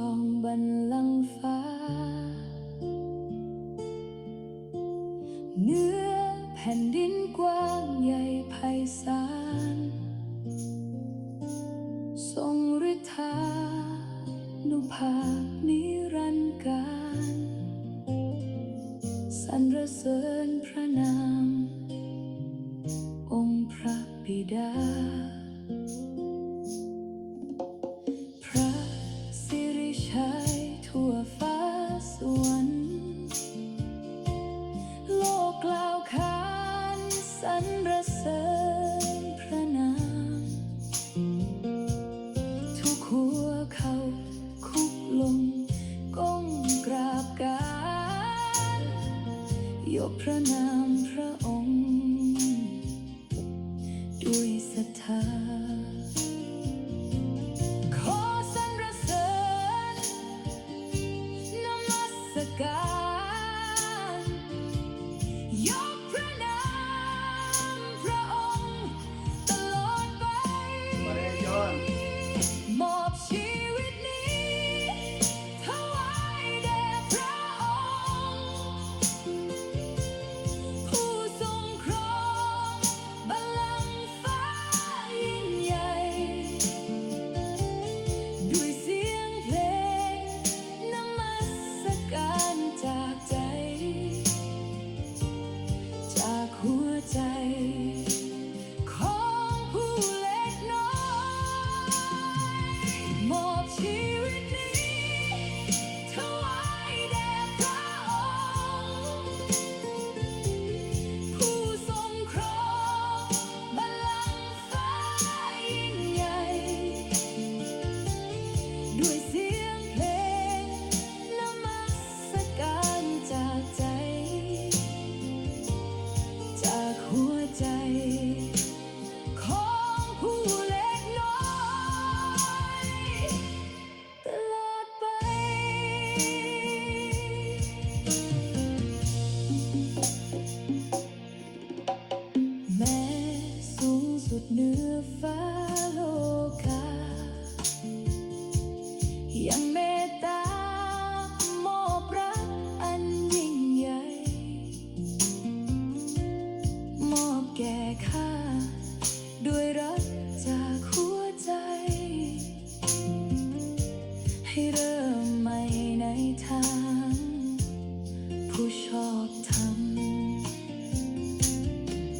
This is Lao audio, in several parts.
ຂອງບັນລັງຟ້າ ເໜືອແຜ່ນດິນກວ້າງໃຫຍ່ໄພສານ ຊົງລິດທານຸພາບນິລັນການ ສັນລະເສີນພະນາມອົງພະບິດາ. ພະສິລິໄຊທົ່ວຟ້າສະຫວັນ ໂລກກ່າວຂານສັນລະເສີນພະນາມ ທຸກຫົວເຂົ່າຄຸກລົງກົ້ມກາບການ ຍົກພະນາມພະອົງ ດ້ວຍສັດທາ ຂໍສັນລະເສີນນະມັດສະການ ຍົກພະນາມພະອົງຕະຫຼອດໄປ ມອບຊີວິດນີ້ ຖວາຍແດ່ພະອົງ ຜູ້ຊົງຄອງບັນລັງຟ້າຍິ່ງໃຫຍ່ ດ້ວຍສຽງເພງນະມັດສະການຈາກໃຈ ຈາກຫົວໃຈ ຂອງຜູ້ເລັກນ້ອຍ ມອບຊີວິດນີ້ຖວາຍແດ່ພະອົງ ຜູ້ຊົງຄອງບັນລັງຟ້າຍິ່ງໃຫຍ່ ດ້ວຍສຽງເພງນະມັດສະການຈາກໃຈ ຈາກຫົວໃຈ ຂອງຜູ້ເລັກນ້ອຍຕະຫຼອດໄປ ແມ່ສູງສຸດເໜືອຟ້າໂລກາ ຍັງເມດຕາມອບລັກອັນຍິ່ງໃຫຍ່ ມອບແກ່ຂ້າດ້ວຍລັກຈາກຫົວໃຈ ໃຫ້ເລີ່ມໃໝ່ໃນທາງຜູ້ຊອບທຳ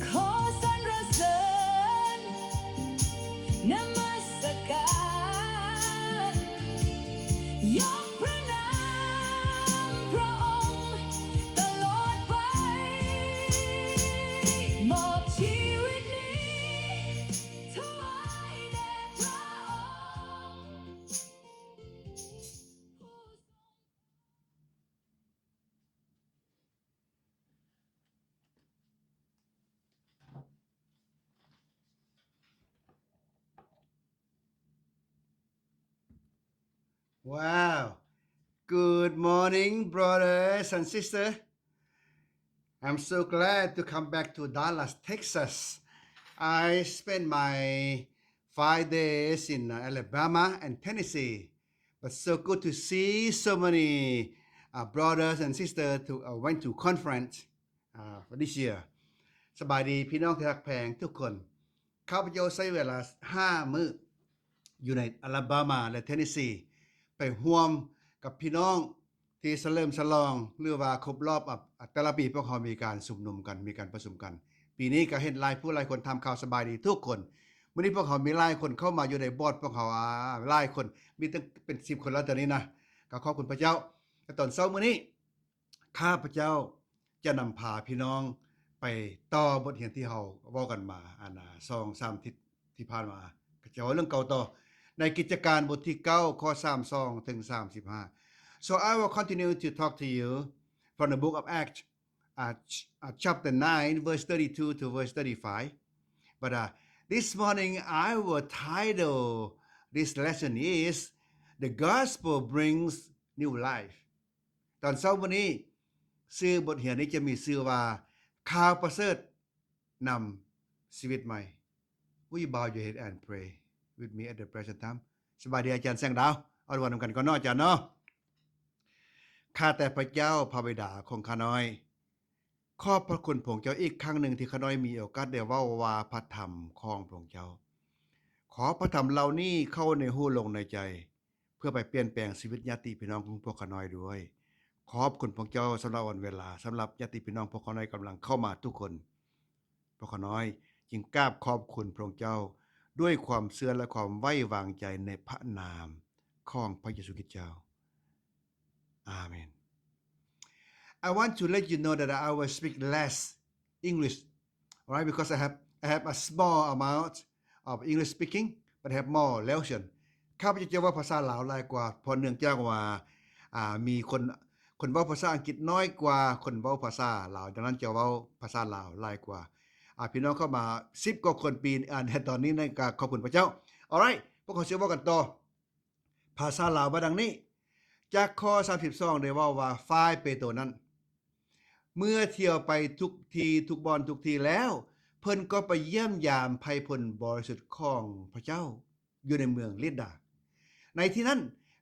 ຂໍສັນລະເສີນນະມັດສະການ ຍົກພະນາມພະອົງຕະຫຼອດໄປ ມອບຊີວິດນີ້ຖວາຍແດ່ພະອົງ. Wow. Good morning, brothers and sisters. I'm so glad to come back to Dallas, Texas. I spent my five days in, uh, Alabama and Tennessee. But so good to see so many, uh, brothers and sisters to, uh, went to conference, uh, for this year. ສະບາຍດີພີ່ນ້ອງທີ່ຮັກແພງທຸກຄົນ. ຂ້າພະເຈົ້າໃຊ້ເວລາຫ້າມື້ຢູ່ໃນອາລາບາມາ ແລະ ເທນເນຊີ ໄປຮ່ວມກັບພີ່ນ້ອງ ທີ່ສະເຫຼີມສະຫຼອງ ຫຼືວ່າຄົບລອບ ອາ ແຕ່ລະປີພວກເຮົາມີການຊຸມນຸມກັນ ມີການປະຊຸມກັນ. ປີນີ້ກໍເຫັນຫຼາຍຜູ້ຫຼາຍຄົນ ທາມຂ່າວສະບາຍດີທຸກຄົນ. ມື້ນີ້ພວກເຮົາມີຫຼາຍຄົນເຂົ້າມາຢູ່ໃນບອດພວກເຮົາ ອາ ຫຼາຍຄົນ ມີຕັ້ງເປັນສິບຄົນແລ້ວຕອນນີ້ນະ. ກໍຂອບຄຸນພະເຈົ້າ. ແລະ ຕອນເຊົ້າມື້ນີ້ ຂ້າພະເຈົ້າຈະນຳພາພີ່ນ້ອງໄປຕໍ່ບົດຮຽນທີ່ເຮົາເວົ້າກັນມາ ອັນນາ ສອງສາມທິດ ທີ່ຜ່ານມາ ກໍຈະເວົ້າເລື່ອງເກົ່າຕໍ່ ໃນກິດຈະການບົດທີເກົ້າ ຂໍ້ສາມສິບສອງເຖິງສາມສິບຫ້າ. So I will continue to talk to you from the book of Acts, uh, ch-, uh, chapter nine, verse thirty-two to verse thirty-five. But, uh, this morning I will title this lesson is The Gospel Brings New Life. ຕອນເຊົ້າມື້ນີ້ ຊື່ບົດຮຽນນີ້ຈະມີຊື່ວ່າ ຂ່າວປະເສີດນຳຊີວິດໃໝ່. Will you bow your head and pray with me at the present time? ສະບາຍດີອາຈານແສງດາວ. ເອົາລະເວົ້ານຳກັນກ່ອນເນາະ ອາຈານເນາະ. ຂ້າແຕ່ພະເຈົ້າ ພະບິດາຂອງຂ້ານ້ອຍ, ຂອບພະຄຸນພະອົງເຈົ້າອີກຄັ້ງໜຶ່ງທີ່ຂ້ານ້ອຍມີໂອກາດໄດ້ເວົ້າວ່າພະທຳຂອງພະອົງເຈົ້າ. ຂໍພະທຳເຫຼົ່ານີ້ເຂົ້າໃນຫູລົມໃນໃຈ ເພື່ອໄປປ່ຽນແປງຊີວິດຍາດຕິພີ່ນ້ອງຂອງພວກຂ້ານ້ອຍດ້ວຍ. ຂອບຄຸນພະເຈົ້າສຳລັບວັນເວລາ, ສຳລັບຍາດຕິພີ່ນ້ອງພວກຂ້ານ້ອຍກຳລັງເຂົ້າມາທຸກຄົນ. ພວກຂ້ານ້ອຍຈຶ່ງກາບຂອບຄຸນພະເຈົ້າດ້ວຍຄວາມເຊື່ອ ແລະ ຄວາມໄວ້ວາງໃຈໃນພະນາມຂອງພະເຢຊູຄຣິສເຈົ້າ. ອາເມນ. I want to let you know that I will speak less English, all right, because I have, I have a small amount of English speaking, but I have more lesson. ຂ້າພະເຈົ້າຈະເວົ້າພາສາລາວຫຼາຍກວ່າ ເພາະເນື່ອງຈາກວ່າ ອ່າ ມີຄົນ ຄົນເວົ້າພາສາອັງກິດນ້ອຍກວ່າຄົນເວົ້າພາສາລາວ, ດັ່ງນັ້ນຈະເວົ້າພາສາລາວຫຼາຍກວ່າ. ອ່າ ພີ່ນ້ອງເຂົ້າມາສິບກວ່າຄົນປີ ອ່າ ໃນຕອນນີ້ນະ ກໍຂອບຄຸນພະເຈົ້າ. All right, ພວກເຮົາຊິເວົ້າກັນຕໍ່. ພາສາລາວວ່າດັ່ງນີ້, ຈາກຂໍ້ສາມສິບສອງໄດ້ເວົ້າວ່າ ຝ່າຍເປໂຕນັ້ນ ເມື່ອທ່ຽວໄປທຸກທີ່ທຸກບ່ອນທຸກທີ່ແລ້ວ, ເພິ່ນກໍໄປຢ້ຽມຢາມໄພຜົນບໍລິສຸດຂອງພະເຈົ້າຢູ່ໃນເມືອງລິດດາ. ໃນທີ່ນັ້ນ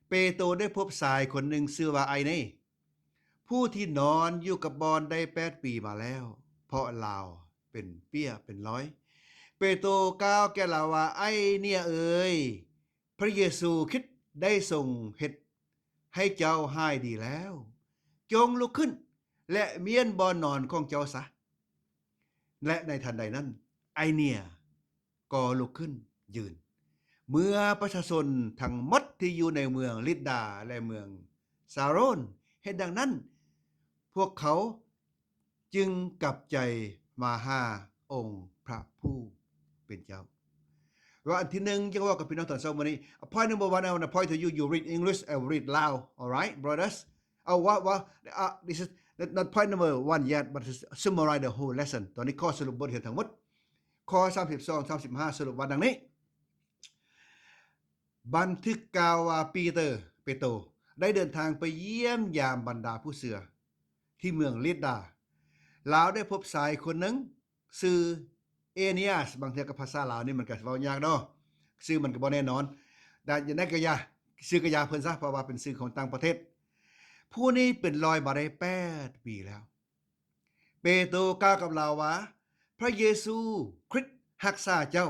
ເປໂຕໄດ້ພົບຊາຍຄົນໜຶ່ງຊື່ວ່າໄອເນ ຜູ້ທີ່ນອນຢູ່ກັບບ່ອນໄດ້ແປດປີມາແລ້ວ, ເພາະລາວເປັນເປ້ຍເປັນລອຍ. ເປໂຕກ່າວແກ່ລາວວ່າ, ໄອເນເອີຍ, ພະເຢຊູຄຣິດໄດ້ຊົງເຮັດໃຫ້ເຈົ້າຫາຍດີແລ້ວ. ຈົ່ງລຸກຂຶ້ນ ແລະ ມ້ຽນບ່ອນນອນຂອງເຈົ້າຊະ. ແລະ ໃນທັນໃດນັ້ນ, ໄອເນກໍລຸກຂຶ້ນຢືນ. ເມື່ອປະຊາຊົນທັງໝົດທີ່ຢູ່ໃນເມືອງລິດດາ ແລະ ເມືອງຊາໂຣນເຫັນດັ່ງນັ້ນ, ພວກເຂົາຈຶ່ງກັບໃຈມາຫາອົງພະຜູ້ເປັນເຈົ້າ. ວ່າອັນທີໜຶ່ງ ຢາກເວົ້າກັບພີ່ນ້ອງຕອນເຊົ້າມື້ນີ້. Point number one, I want to point to you. You read English, I read Lao. All right, brothers? Uh, what, what, uh, this is not, not point number one yet, but to summarize the whole lesson. ຕອນນີ້ຂໍສະຫຼຸບບົດຮຽນທັງໝົດ. ຂໍ້ສາມສິບສອງ ສາມສິບຫ້າ ສະຫຼຸບວ່າດັ່ງນີ້. ບັນທຶກກ່າວວ່າ ປີເຕີ ເປໂຕ ໄດ້ເດີນທາງໄປຢ້ຽມຢາມບັນດາຜູ້ເຊື່ອທີ່ເມືອງລິດດາ. ລາວໄດ້ພົບຊາຍຄົນໜຶ່ງ ຊື່ເອເນຍສ. ບາງເທື່ອກັບພາສາລາວນີ້ມັນກໍເວົ້າຍາກເນາະ, ຊື່ມັນກໍບໍ່ແນ່ນອນ. ແຕ່ຈັ່ງໃດກໍຢ່າ, ຊື່ກໍຢ່າເພິ່ນຊະ, ເພາະວ່າເປັນຊື່ຂອງຕ່າງປະເທດ. ຜູ້ນີ້ເປັນລອຍມາໄດ້ແປດປີແລ້ວ. ເປໂຕກ່າວກັບລາວວ່າ, ພະເຢຊູຄຣິດຮັກສາເຈົ້າ.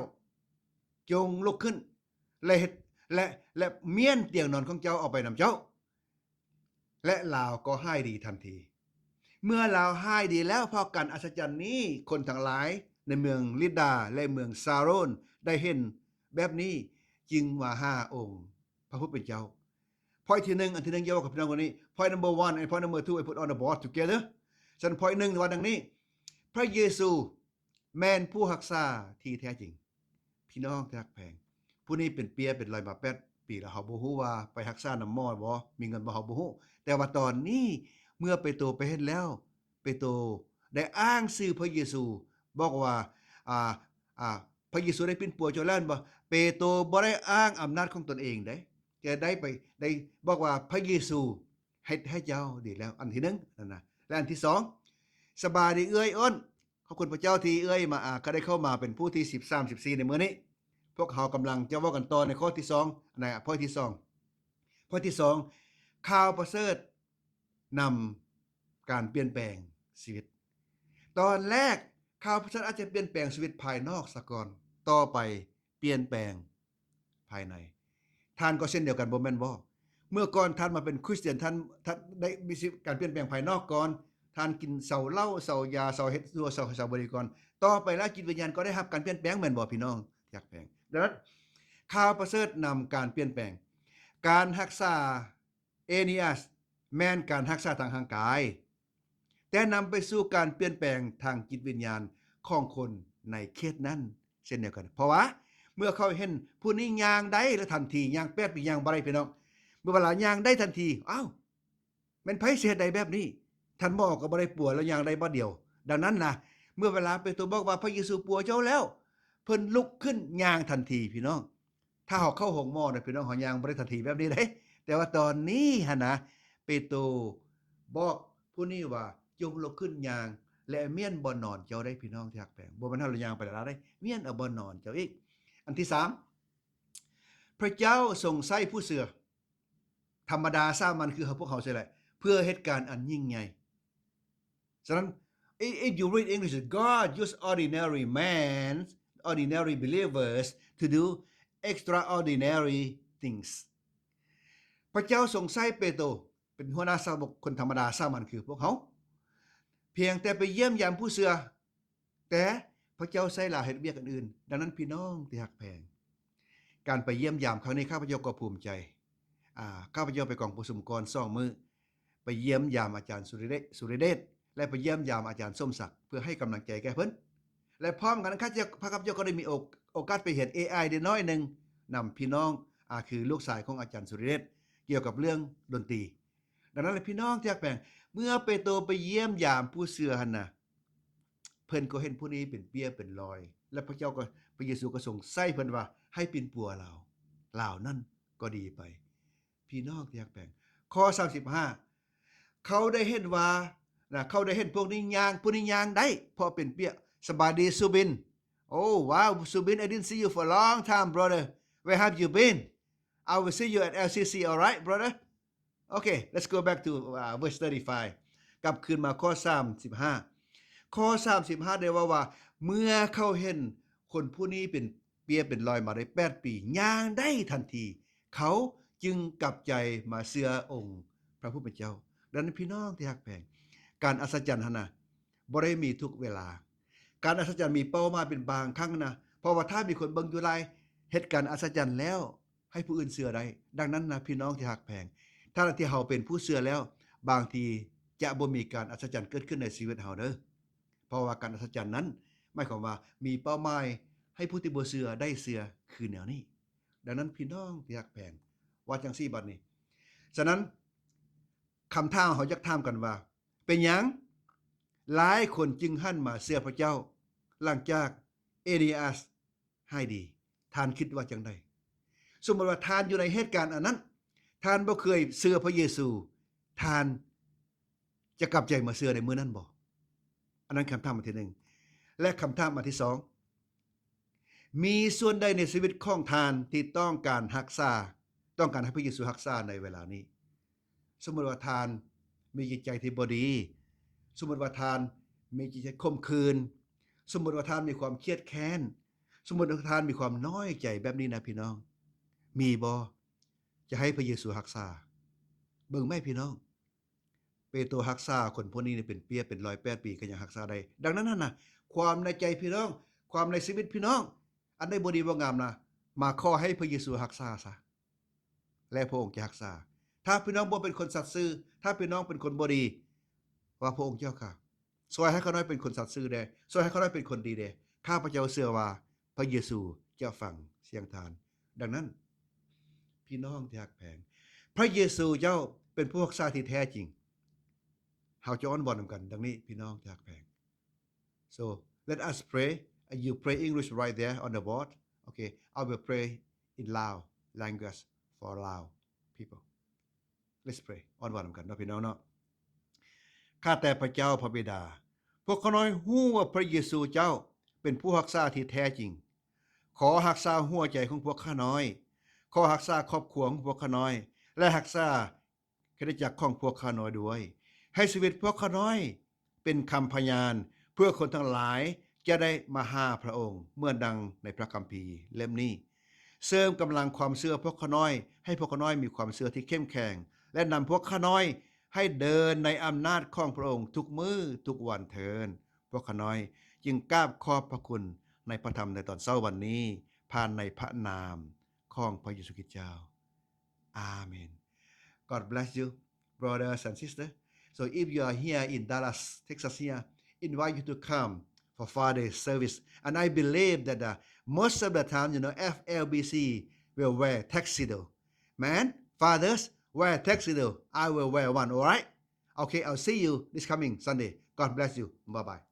ຈົ່ງລຸກຂຶ້ນ ແລະ ເຮັດ ແລະ ແລະ ມ້ຽນຕຽງນອນຂອງເຈົ້າເອົາໄປນຳເຈົ້າ. ແລະ ລາວກໍຫາຍດີທັນທີ. ເມື່ອລາວຫາຍດີແລ້ວ ເພາະການອັດສະຈັນນີ້, ຄົນທັງຫຼາຍໃນເມືອງລິດດາ ແລະ ເມືອງຊາໂຣນໄດ້ເຫັນແບບນີ້, ຈຶ່ງມາຫາອົງພະຜູ້ເປັນເຈົ້າ. Point ທີໜຶ່ງ, ອັນທີໜຶ່ງ ຢາກເວົ້າກັບພີ່ນ້ອງຄົນນີ້. Point number one and point number two, I put on the board together. ຊັ້ນ point ໜຶ່ງ ວ່າດັ່ງນີ້, ພະເຢຊູແມ່ນຜູ້ຮັກສາທີ່ແທ້ຈິງ. ພີ່ນ້ອງທີ່ຮັກແພງ, ຜູ້ນີ້ເປັນເປ້ຍເປັນລອຍມາແປດປີແລ້ວ. ເຮົາບໍ່ຮູ້ວ່າໄປຮັກສານຳໝໍບໍ່, ມີເງິນບໍ່, ເຮົາບໍ່ຮູ້. ແຕ່ວ່າຕອນນີ້ເມື່ອເປໂຕໄປເຫັນແລ້ວ, ເປໂຕໄດ້ອ້າງຊື່ພະເຢຊູ, ບອກວ່າ, ອ່າ, ອ່າ, ພະເຢຊູໄດ້ປິ່ນປົວເຈົ້າແລ້ວແມ່ນບໍ່? ເປໂຕບໍ່ໄດ້ອ້າງອຳນາດຂອງຕົນເອງເດ້, ແຕ່ໄດ້ໄປ, ໄດ້ບອກວ່າພະເຢຊູເຮັດໃຫ້ເຈົ້າດີແລ້ວ. ອັນທີໜຶ່ງນັ້ນນະ. ແລະ ອັນທີສອງ, ສະບາຍດີເອື້ອຍອ້ນ. ຂອບຄຸນພະເຈົ້າທີ່ເອື້ອຍມາອາກະໄດ້ເຂົ້າມາເປັນຜູ້ທີສິບສາມ ສິບສີ່ໃນມື້ນີ້. ພວກເຮົາກຳລັງຈະເວົ້າກັນຕໍ່ໃນຂໍ້ທີສອງ, ໃນ point ທີສອງ. Point ທີສອງ, ຂ່າວປະເສີດນຳການປ່ຽນແປງຊີວິດ. ຕອນແລກ, ຂ່າວປະເສີດອາດຈະປ່ຽນແປງຊີວິດພາຍນອກສາກ່ອນ, ຕໍ່ໄປປ່ຽນແປງ ພາຍໃນ. ທ່ານກໍເຊັ່ນດຽວກັນ ບໍ່ແມ່ນບໍ່? ເມື່ອກ່ອນທ່ານມາເປັນຄຣິສຕຽນ, ທ່ານ, ທ່ານໄດ້ມີຊີວິດການປ່ຽນແປງພາຍນອກກ່ອນ, ທ່ານກິນເຊົາເຫຼົ້າ, ເຊົາຢາ, ເຊົາເຮັດຊົ່ວ, ເຊົາ, ເຊົາບຸຫຼີ່ກ່ອນ. ຕໍ່ໄປແລ້ວຈິດວິນຍານກໍໄດ້ຮັບການປ່ຽນແປງແມ່ນບໍ່ ພີ່ນ້ອງທີ່ຮັກແພງ? ດັ່ງນັ້ນ ຂ່າວປະເສີດນຳການປ່ຽນແປງ. ການຮັກສາ ເອເນຍສ ແມ່ນການຮັກສາທາງຮ່າງກາຍ, ແຕ່ນຳໄປສູ່ການປ່ຽນແປງທາງຈິດວິນຍານຂອງຄົນໃນເຂດນັ້ນເຊັ່ນດຽວກັນ. ເພາະວ່າເມື່ອເຂົາເຫັນຜູ້ນີ້ຍ່າງໄດ້ລະທັນທີ, ຍ່າງແປດປີຍ່າງບໍ່ໄດ້ ພີ່ນ້ອງ, ເມື່ອເວລາຍ່າງໄດ້ທັນທີ, ອ້າວ ແມ່ນໃຜຊິເຮັດໄດ້ແບບນີ້? ທ່ານໝໍກໍບໍ່ໄດ້ປົວ, ລາວຍ່າງໄດ້ບາດດຽວ. ດັ່ງນັ້ນນະ, ເມື່ອເວລາເປໂຕບອກວ່າ ພະເຢຊູປົວເຈົ້າແລ້ວ, ເພິ່ນລຸກຂຶ້ນຍ່າງທັນທີ ພີ່ນ້ອງ. ຖ້າເຮົາເຂົ້າໂຮງໝໍນະ ພີ່ນ້ອງ, ເຮົາຍ່າງບໍ່ໄດ້ທັນທີແບບນີ້ເດ້. ແຕ່ວ່າຕອນນີ້ຫັ້ນນະ, ເປໂຕບອກຜູ້ນີ້ວ່າ, ຈົ່ງລຸກຂຶ້ນຍ່າງ ແລະ ມ້ຽນບ່ອນນອນເຈົ້າໄດ້ ພີ່ນ້ອງທີ່ຮັກແພງ. ບໍ່ແມ່ນເຮົາລະຍ່າງໄປລະໄດ້, ມ້ຽນເອົາບ່ອນນອນເຈົ້າອີກ. ອັນທີສາມ, ພະເຈົ້າຊົງໃຊ້ຜູ້ເຊື່ອ. ທຳມະດາສາມັນຄືພວກເຮົາຊີ້ແຫຼະ ເພື່ອເຮັດການອັນຍິ່ງໃຫຍ່. ສະນັ້ນ if you read English, God use ordinary man, ordinary believers to do extraordinary things. ພະເຈົ້າຊົງໃຊ້ເປໂຕ ເປັນຫົວໜ້າສາວົກຄົນທຳມະດາສາມັນຄືພວກເຮົາ ພຽງແຕ່ໄປຢ້ຽມຢາມຜູ້ເຊື່ອ ແຕ່ພະເຈົ້າໃຊ້ລາວເຮັດວຽກອັນອື່ນ. ດັ່ງນັ້ນ ພີ່ນ້ອງທີ່ຮັກແພງ, ການໄປຢ້ຽມຢາມຄັ້ງນີ້ ຂ້າພະເຈົ້າກໍພູມໃຈ. ອາ, ຂ້າພະເຈົ້າໄປກອງປະຊຸມກ່ອນສອງມື້, ໄປຢ້ຽມຢາມອາຈານສຸລິເດ, ສຸລິເດດ ແລະ ໄປຢ້ຽມຢາມອາຈານສົມສັກ ເພື່ອໃຫ້ກຳລັງໃຈແກ່ເພິ່ນ. ແລະ ພ້ອມກັນ ຂ້າພະເຈົ້າ, ຂ້າພະເຈົ້າກໍໄດ້ມີໂອ, ໂອກາດໄປຮຽນ ເອໄອ ໄດ້ໜ້ອຍໜຶ່ງນຳພີ່ນ້ອງ, ອາ, ຄືລູກຊາຍຂອງອາຈານສຸລິເດດ ກ່ຽວກັບເລື່ອງດົນຕີ. ດັ່ງນັ້ນແຫຼະ ພີ່ນ້ອງທີ່ຮັກແພງ, ເມື່ອເປໂຕໄປຢ້ຽມຢາມຜູ້ເຊື່ອຫັ້ນນະ, ເພິ່ນກໍເຫັນຜູ້ນີ້ເປັນເປ້ຍເປັນລອຍ ແລະ ພະເຈົ້າກໍ, ພະເຢຊູກໍຊົງໃຊ້ເພິ່ນວ່າໃຫ້ປິ່ນປົວລາວ, ລາວນັ້ນກໍດີໄປ. ພີ່ນ້ອງທີ່ຮັກແພງ, ຂໍ້ສາມສິບຫ້າ ເຂົາໄດ້ເຫັນວ່ານະ, ເຂົາໄດ້ເຫັນພວກນີ້ຍ່າງ, ຜູ້ນີ້ຍ່າງໄດ້ ເພາະເປັນເປ້ຍ. ສະບາຍດີ ສຸບິນ. Oh, wow, Subin, I didn't see you for a long time, brother. Where have you been? I will see you at L C C, all right, brother? Okay, let's go back to, uh, verse thirty-five. ກັບຄືນມາຂໍ້ສາມສິບຫ້າ. ຂໍ້ສາມສິບຫ້າໄດ້ເວົ້າວ່າ ເມື່ອເຂົາເຫັນຄົນຜູ້ນີ້ເປັນເປ້ຍເປັນລອຍມາໄດ້ແປດປີ ຍ່າງໄດ້ທັນທີ, ເຂົາຈຶ່ງກັບໃຈມາເຊື່ອອົງພະຜູ້ເປັນເຈົ້າ. ດັ່ງນັ້ນ ພີ່ນ້ອງທີ່ຮັກແພງ, ການອັດສະຈັນຫັ້ນນະ ບໍ່ໄດ້ມີທຸກເວລາ. ການອັດສະຈັນມີເປົ້າໝາຍເປັນບາງຄັ້ງນະ, ເພາະວ່າຖ້າມີຄົນເບິ່ງຢູ່ຫຼາຍ, ເຮັດການອັດສະຈັນແລ້ວ ໃຫ້ຜູ້ອື່ນເຊື່ອໄດ້. ດັ່ງນັ້ນນະ ພີ່ນ້ອງທີ່ຮັກແພງ, ຖ້າທີ່ເຮົາເປັນຜູ້ເຊື່ອແລ້ວ, ບາງທີຈະບໍ່ມີການອັດສະຈັນເກີດຂຶ້ນໃນຊີວິດເຮົາເດີ້. ເພາະວ່າການອັດສະຈັນນັ້ນ ໝາຍຄວາມວ່າມີເປົ້າໝາຍໃຫ້ຜູ້ທີ່ບໍ່ເຊື່ອໄດ້ເຊື່ອຄືແນວນີ້. ດັ່ງນັ້ນ ພີ່ນ້ອງທີ່ຮັກແພງ, ວ່າຈັ່ງຊີ້ບັດນີ້. ສະນັ້ນ ຄຳຖາມເຮົາຢາກຖາມກັນວ່າ ເປັນຫຍັງຫຼາຍຄົນຈຶ່ງຫັນມາເຊື່ອພະເຈົ້າ ຫຼັງຈາກເອເນອັດ ຫາຍດີ? ທ່ານຄິດວ່າຈັ່ງໃດ? ສົມມຸດວ່າທ່ານຢູ່ໃນເຫດການອັນນັ້ນ, ທ່ານບໍ່ເຄີຍເຊື່ອພະເຢຊູ, ທ່ານຈະກັບໃຈມາເຊື່ອໃນມື້ນັ້ນບໍ່? ອັນນັ້ນຄຳຖາມອັນທີໜຶ່ງ. ແລະ ຄຳຖາມອັນທີສອງ, ມີສ່ວນໃດໃນຊີວິດຂອງທ່ານທີ່ຕ້ອງການຮັກສາ, ຕ້ອງການໃຫ້ພະເຢຊູຮັກສາໃນເວລານີ້? ສົມມຸດວ່າທ່ານມີຈິດໃຈທີ່ບໍ່ດີ, ສົມມຸດວ່າທ່ານມີຈິດໃຈຂົມຂືນ, ສົມມຸດວ່າທ່ານມີຄວາມຄຽດແຄ້ນ, ສົມມຸດວ່າທ່ານມີຄວາມນ້ອຍໃຈແບບນີ້ນະ ພີ່ນ້ອງ, ມີບໍ່? ຈະໃຫ້ພະເຢຊູຮັກສາ. ເບິ່ງແມ້ ພີ່ນ້ອງ, ເປໂຕຮັກສາຄົນພວກນີ້ເປັນເປ້ຍເປັນລອຍແປດປີ ກໍຍັງຮັກສາໄດ້. ດັ່ງນັ້ນຫັ້ນນະ, ຄວາມໃນໃຈພີ່ນ້ອງ, ຄວາມໃນຊີວິດພີ່ນ້ອງ, ອັນໃດບໍ່ດີບໍ່ງາມນະ, ມາຂໍໃຫ້ພະເຢຊູຮັກສາຊະ ແລະ ພະອົງຈະຮັກສາ. ຖ້າພີ່ນ້ອງບໍ່ເປັນຄົນສັດຊື່, ຖ້າພີ່ນ້ອງເປັນຄົນບໍ່ດີ, ວ່າ ພະອົງເຈົ້າຂ້າ, ຊ່ວຍໃຫ້ຂ້ານ້ອຍເປັນຄົນສັດຊື່ແດ່, ຊ່ວຍໃຫ້ຂ້ານ້ອຍເປັນຄົນດີແດ່. ຂ້າພະເຈົ້າເຊື່ອວ່າພະເຢຊູຈະຟັງສຽງທ່ານ. ດັ່ງນັ້ນ ພີ່ນ້ອງທີ່ຮັກແພງ, ພະເຢຊູເຈົ້າເປັນຜູ້ຮັກສາທີ່ແທ້ຈິງ. ເຮົາຈະອ້ອນວອນນຳກັນດັ່ງນີ້ ພີ່ນ້ອງທີ່ຮັກແພງ. So, let us pray. You pray English right there on the board. Okay, I will pray in Lao language for Lao people. Let's pray. ອ້ອນວອນນຳກັນເນາະ ພີ່ນ້ອງເນາະ. ຂ້າແຕ່ພະເຈົ້າພະບິດາ, ພວກຂ້ານ້ອຍຮູ້ວ່າພະເຢຊູເຈົ້າເປັນຜູ້ຮັກສາທີ່ແທ້ຈິງ. ຂໍຮັກສາຫົວໃຈຂອງພວກຂ້ານ້ອຍ, ຂໍຮັກສາຄອບຄົວຂອງພວກຂ້ານ້ອຍ ແລະ ຮັກສາ ຄຣິສຕະຈັກຂອງພວກຂ້ານ້ອຍດ້ວຍ. ໃຫ້ຊີວິດພວກຂ້ານ້ອຍເປັນຄຳພະຍານ ເພື່ອຄົນທັງຫຼາຍຈະໄດ້ມາຫາພະອົງ ເໝືອນດັ່ງໃນພະຄຳພີເຫຼັ້ມນີ້. ເສີມກຳລັງຄວາມເຊື່ອພວກຂ້ານ້ອຍ ໃຫ້ພວກຂ້ານ້ອຍມີຄວາມເຊື່ອທີ່ເຂັ້ມແຂງ ແລະ ນຳພວກຂ້ານ້ອຍໃຫ້ເດີນໃນອຳນາດຂອງພະອົງທຸກມື້ທຸກວັນເທີ້ນ. ພວກຂ້ານ້ອຍຈຶ່ງກາບຂອບພະຄຸນໃນພະທຳໃນຕອນເຊົ້າວັນນີ້ ຜ່ານໃນພະນາມຂອງພະເຢຊູຄຣິສເຈົ້າ. Amen. God bless you, brothers and sisters. So if you are here in Dallas, Texas here, invite you to come for Father's service. And I believe that, uh, most of the time, you know, F L B C will wear tuxedo. Man, fathers wear tuxedo. I will wear one, all right? Okay, I'll see you this coming Sunday. God bless you. Bye-bye.